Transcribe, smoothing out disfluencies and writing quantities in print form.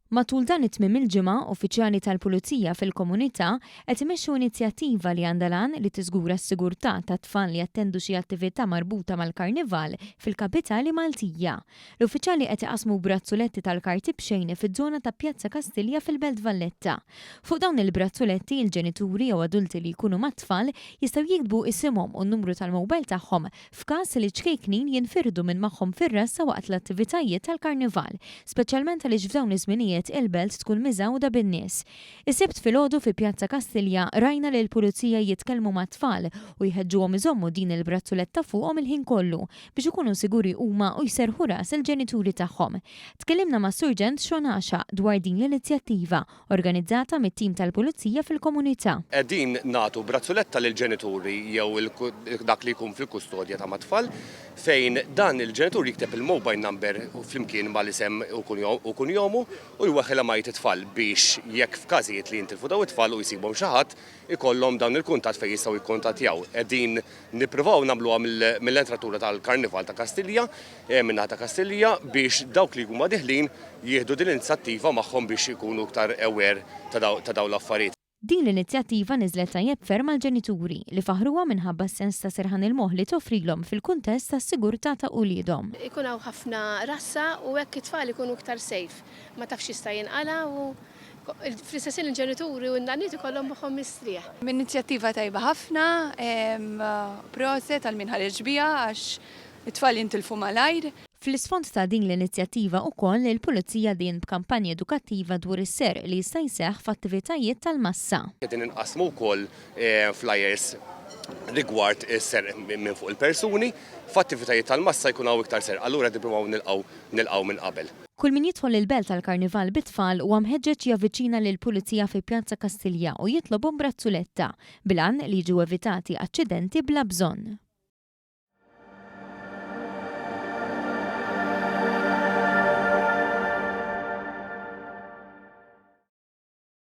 Matul dan it-tmiem il-ġimgħa, uffiċjali tal-Pulizija fil-komunità qed imexxu inizjattiva li għandha l-għan li tiżgura s-sigurtà tat-tfal li jattendu xi attività marbuta mal-Karnival fil-kapitali Maltija. L-uffiċjali qed iqassmu brazzuletti tal-karti b'xejn fiż-żona ta' Pjazza Kastilja fil-Belt Valletta. Fuq dawn il-brazzuletti, il-ġenituri jew adulti li jkunu mat-tfal jistgħu jiktbu isimhom u n-numru tal-mobile tagħhom f'każ li ċ-ċkejknin jinfirdu minn magħhom fir-rassa waqt l-attivitajiet tal-Karnival, speċjalment għaliex f'dawn iż-żminijiet il-belt tkun miżgħuda bin-nies. Is-Sibt filgħodu fi Pjazza Kastilja rajna lill-Pulizija jitkellmu mat-tfal u jħeġġuhom iżommu din il-brazzuletta fuqhom il-ħin kollu biex ikunu siguri huma u jserrħu ras il-ġenituri tagħhom. Tkellimna mas-Surġent Sean Għaxaq dwar din l-inizjattiva organizzata mit-tim tal-Pulizija fil-komunità. Qegħdin nagħtu brazzuletta lill-ġenituri jew dak li jkun fil-kustodja ta' mat-tfal fejn dan il-ġenitur jikteb il-mobile number flimkien mal-isem u kunjomu u jweħħilha ma' id it-tfal biex jekk f'każijiet li jintilfu dawn it-tfal u jsibhom xi ħadd ikollhom dawn il-kuntatt fejn jistgħu jikkuntattjaw. Qegħdin nippruvaw nagħmluha mill-entratura tal-Karnival ta' Kastilja, min-naħa ta' Kastilja, biex dawk li huma diħlin jieħdu din l-inizjattiva magħhom biex ikunu iktar aware ta' dawn l-affarijiet. Din l-inizjattiva niżlet tajjeb ferm għall-ġenituri, li faħħruha minħabba s-sens ta' serħan il-moħħ li toffrilhom fil-kuntest tas-sigurtà ta' uliedhom. Ikun hawn ħafna rassa u hekk it-tfal ikunu iktar safe. Ma tafx x'jista' jinqala' u Fl-istess ħin il-ġenituri u n-nanniet ikollhom moħħhom mistrieħ. Inizjattiva tajba ħafna, proset għal min ħareġ biha għax it-tfal jintilfu malajr. Fl-isfond ta' din l-inizjattiva ukoll, il-Pulizija din b'kampanja edukattiva dwar is-serq li jista' jseħħ f'attivitajiet tal-massa. Qegħdin inqassmu wkoll flyers rigward is-serq minn fuq il-persuni. F'attivitajiet tal-massa jkun hawn iktar serq, allura qed nippruvaw nilqgħu nilqgħu minn qabel. Kull min jidħol il-Belt għall-Karnival bit-tfal huwa mħeġġeġ javviċina lill-Pulizija fi Pjazza Kastilja u jitlobhom brazzuletta, bil-għan li jiġu evitati aċċidenti bla bżonn.